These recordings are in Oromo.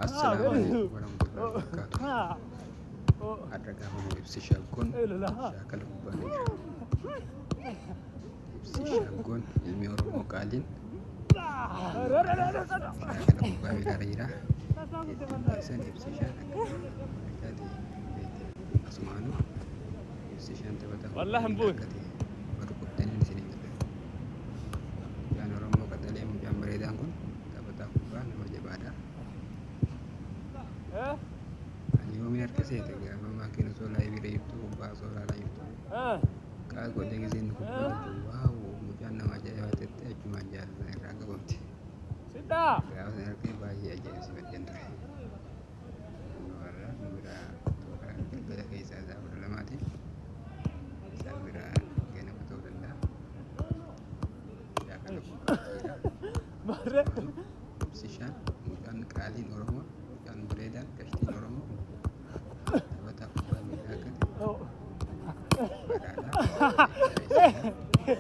Assalaamu alaikum warahmatullahi wabarakatuh. Har'a gaafa nu ibsi shaggoon shaakala kubbaa jira. Ibsi shaggoon ilmi Oromoo qaaliin shaakala kubbaa miilaarra jira. Isaan ibsi shaan akka ta'e asumaanuu ibsi shaan taphataa kubbaa miilaa akka ta'e baruu qabdaniin isiniin jedha. Mucaan Oromoo qaxalee mucaan bareedaan kun taphataa kubbaa nama jabaadha. Ani yoomiin harka seete gaafa maakiin osoo laayivii irra jirtu kubbaa osoo ilaalaa jirtu qaa godhee giseen kubbaa galchu waaw mucaan nama ajaa'ibaa ta'etti achumaan jaalala irraa qabamte. Gaafa sana argee baay'ee ajaa'ibsiifadheen ture. Kunoo har'a nu biraa toora galgala keessaa isaa 12ti. Isaan biraa ganama ta'uu danda'a. Shaakala kubbaa jira. Ibsishaan mucaan qaaliin Oromoo mucaan bareedaan qashtiin Oromoo taphataa kubbaa miilaa akka ta'e baraadha.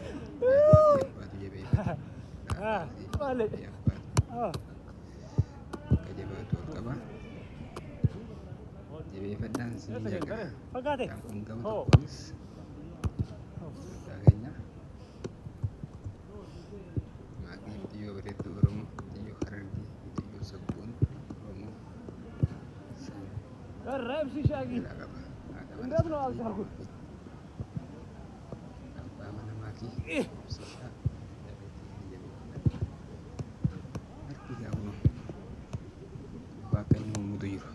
Abbaatu jabeeffata. Abbaatu akka jabaatu ol qaba. Jabeeffadhaan sin jaqa. Kan kun gama tokkoonis keenya. Maatii Mucayyoo bareedduu Oromoo, Mucayyoo Harargee, Mucayyoo sabboontuu Oromoo san jalaa qaba. Haadha mana isaatii abbaa mana maatii ibsishaa jabeettii kana jabeeffadha. Harki isaa kunoo kubbaa akka inni mummutu jiru.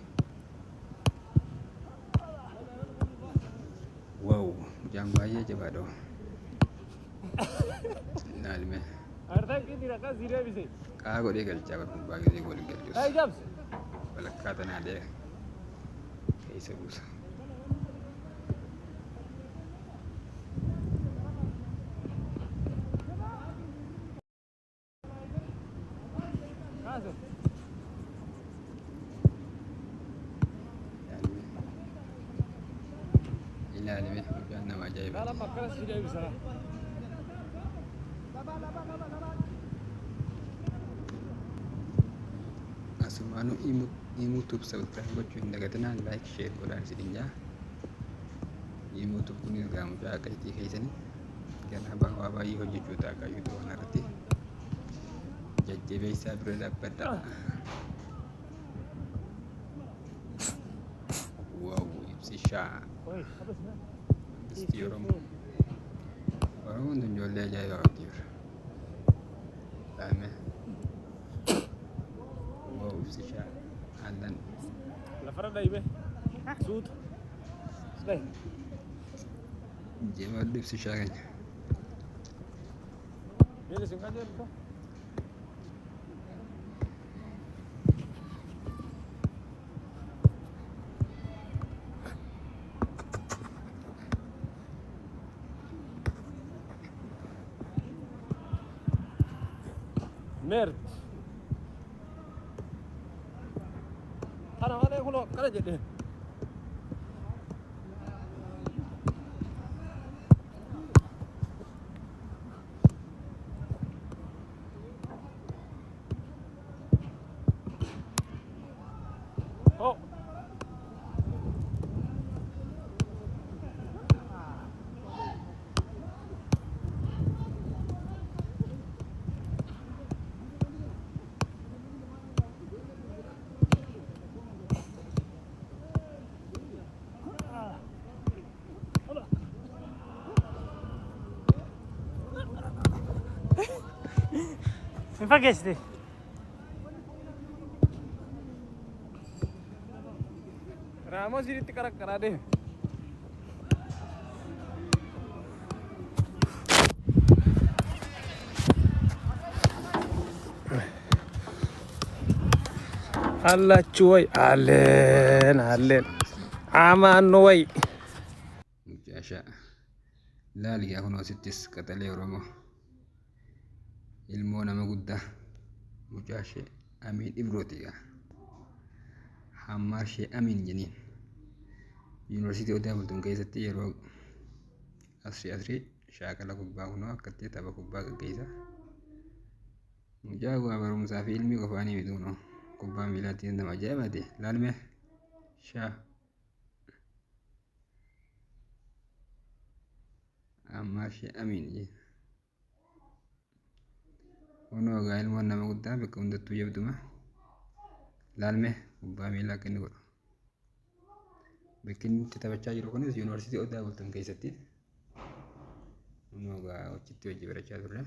Wow, mucaan baay'ee jabaadha. Ilaalme. Qaa godhee galchaa bar kubbaa gisee goolii galchus. Walakkaa tanaa dee keessa buusa. Ilaalime mucaan nama ajaa'ibaati. Asumaanuu Imuu Tube subscribe gochuu hin dagatinaa like share godhaan isiniin jaa. Imuu Tube kunis gaa mucaa qashtii keessanii ganaa waa baay'ee hojjechuu ta'a gaa YouTube kana irratti. Jajjabeessaa bira dhaabbadhaa. Wow ibsishaa. Mangistii Oromoo. Oromoon tun ijoollee ajaa'ibaa qabdi bara. Laame. Wow ibsishaa. Aannan. Lafarra dhahibe. Suuta. Dhahi. Jabaadhu ibsishaa keenya. Miilli sin qajeelto. Merd. Kana malee kunoo akkana jedhe. Oh. Hin fageessite. Raamos siritti qaraqqaraa deeme. አላችሁ ወይ? አለን አለን። አማን ነው ወይ? Mucaashaa. Laali gaa kunoo asittis qaxalee Oromoo. Ilmoo nama guddaa. Mucaashee Amiin Ibrooti gaa. Hammaarshee Amiin jeniin. Yuunivarsiitii Odaa Bultum keessatti yeroo asrii asrii shaakala kubbaa kunoo akkatti tapha kubbaa gaggeessa. Mucaa waa barumsaa fi ilmii qofaanii miti kunoo. Kubbaa miilaatiin nama ajaa'ibaati. Laalme shaa. Ammaa shee amiin jee. Kunoo egaa ilmoon nama guddaa bakka hundattuu jabduma. Laalme kubbaa miilaa akka inni godhu. Bakki inni itti taphachaa jiru kunis yuunivarsiitii Odaa Bultum keessatti. Kunoo egaa achitti hojii barachaa turre.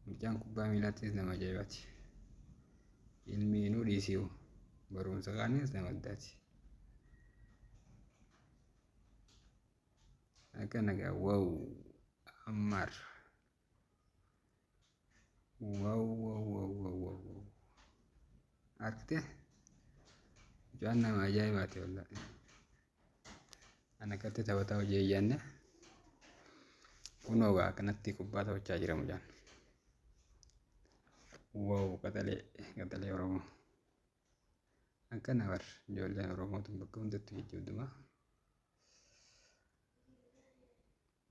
Mucaan kubbaa miilaattis nama ajaa'ibaati. Ilmi inuu dhiisiu barumsa kaanis nama addaati. Akkana egaa wow Ammaar. Wow wow wow wow wow wow. Argite? Mucaan nama ajaa'ibaati wallaahi. An akkatti taphataa hojii eeyyanne. Kunoo egaa akkanatti kubbaa taphachaa jira mucaan. Wow qaxalee qaxalee Oromoo. Akkana bar ijoolleen Oromoo tun bakka hundattuu jajjabduma.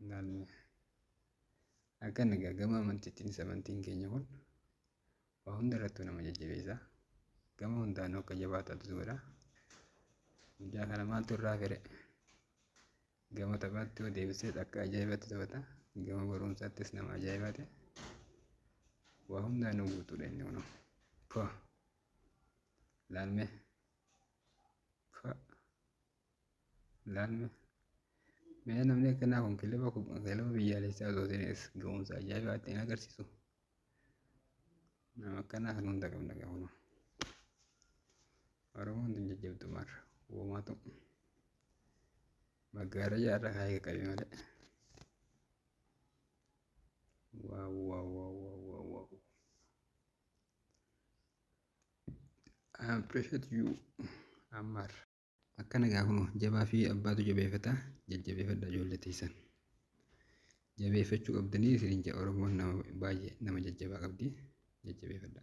Laalme. Akkana egaa gama amantiittiinis amantiin keenya kun waa hunda irrattuu nama jajjabeessa. Gama hundaanuu akka jabaa taatu godha. Mucaa kana maaltu irraa fedhe? Gama taphaatti yoo deebisees akka ajaa'ibaatti taphata. Gama barumsaattis nama ajaa'ibaati. Waa hundaanuu guutuudha inni kunoo. Pa. Laalme. Pa. Laalme. Mee namni akkanaa kun kilaba kilaba biyyaalessaa osoo seenes ga'umsa ajaa'ibaatti hin agarsiisu. Nama akkanaa kan hunda qabna qabnu. Oromoon tun jajjabdu marra. Uumaatu maggaarajaa irra kaayee qaqqabe malee. Wow wow wow wow wow wow. I appreciate you Ammar. Akkana gaa kunoo jabaa fi abbaatu jabeeffata jajjabeeffadha ijoollee teessan. Jabeeffachuu qabdanii isiniin jedha Oromoon nama baay'ee nama jajjabaa qabdi jajjabeeffadha.